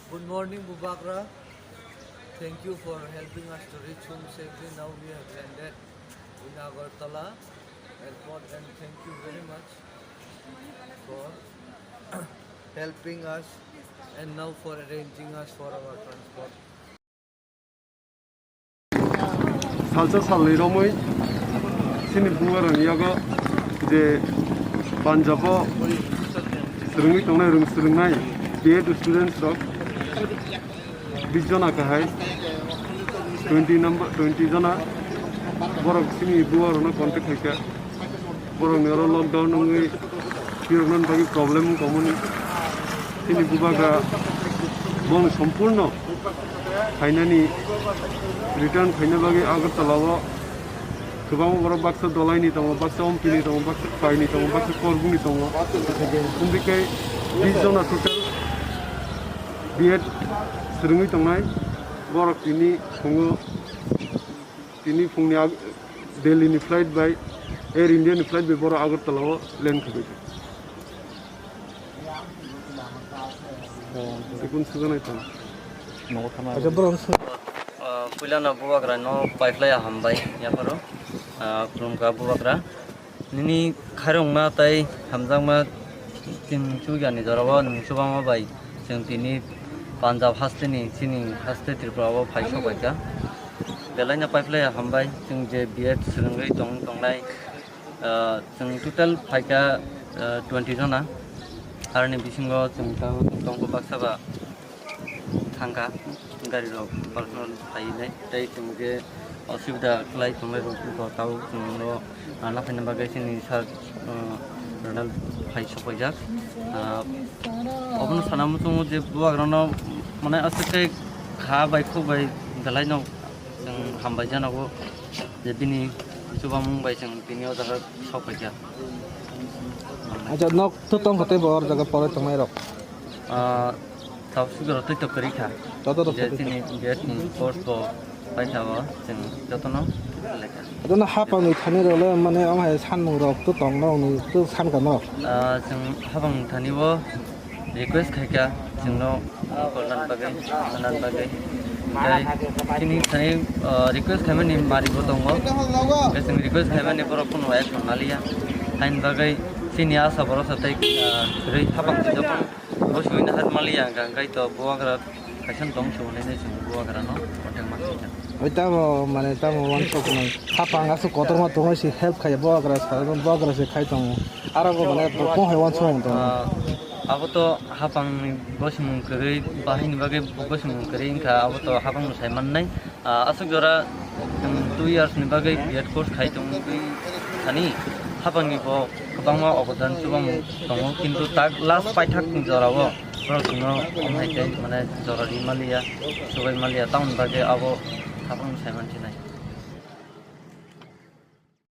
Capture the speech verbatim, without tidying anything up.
Good morning, Bubagra. Thank you for helping us to reach home safely. Now we have landed in Agartala airport, and thank you very much for helping us and now for arranging us for our transport. Salsa salni romwi chini buarokni yago je Punjab-o swrwngwi tongnai, rwng swrwngnai B Ed students rok bis jona kahai, twenty number, twenty jona borok chini buarokno contact khaikha. Borokni oro lockdown wngwi phiyoknani bagwi problem wng tongmani. Chini bubagra bong sompurno phainani, return phaina bagwi Agartala-o kwbangma borok, baksa Dolaini tongo, baksa Ompini tongo, baksa Khwaini tongo, baksa Korbuni tongo. Wngwi khe bis jona total B Ed swrwngwi tongnai borok tini phungo. Tini phungni ag-, Delhi ni flight bai, Air India ni flight bai borok Agartala o land khabai. Sikun suganai tong. Nogo thama. Acha borok su- Ah, puilano bubagra no paiphlai hambai yapharo. Ah, khulumkha bubagra. Nini khairokma tei hamjakma chwng chukya ni jorao nwng chubama bai chwng tini Punjab haste ni chini haste Tripura o phai sok bai kha. Belai no paiphlai hambai chwng je B Ed swrwngwi tong tongnai, ah, chwng total phai kha, ah, twenty jona. Aroni bisingo chwng tang tongkho baksa ba thangkha, gari rok balkhano phainai tei chwng je osubida khlai tongnai rok bo tabuk chwng no rana phaina bagwi chini sir, uh, Ronald phai sokpaijak. Uh, obono sana muchungo je bubagrano mane aswk khe kha bai khuk bai belai no chwng hambai janogo je bini chubamung bai chwng tini o jaga sokpaijak. Acha, nok to tong kha tei bo or jaga pore tongnai rok? Ah, tau sugro twi to kwrwi kha. Joto rok je kwrwi kha. Chini B Ed ni course bo paitha o chwng jotono lekha. Jono hapang ni thani rok le mane omo hai sanmung rok to tong no ni to san ka no? Ah, chwng hapang thani o request khai kha chwngno call nan bagwi, nan bagwi. Tei chini thani, ah, request khaimani mari bo tongo. Tei chwng request khaimani borok kuno action naliya. Hain bagwi chini asa borok sa tei, ah, kwrwi hapang si jokhon. Bo suina hat maliya hwnka, hwnkhe to bubagra kaisa tong sunaine chwng bubagrano kothoma khaikha. Oi tamo, mane, tamo wansok nai. Hapang aswk kotorma tongwi se help khaiya bubagra sa, bubagra se khai tongo. Aro bo, mane, kok hai wansok tongo. Ah, abo to hapangni bo simung kwrwi, bahini bagwi bo simung kwrwi wngkha, abo to hapangno sai mannai. Ah, aswk jora, um, two years ni bagwi B Ed course khai tongwi thani, hapangni bo kwbangma obodan chubamung tongo, kintu tak last paithak ni jorao borok chwngno omo hai khe mane jora ri maliya, chubai maliya, tamoni bagwi abo hapang sai mansinai.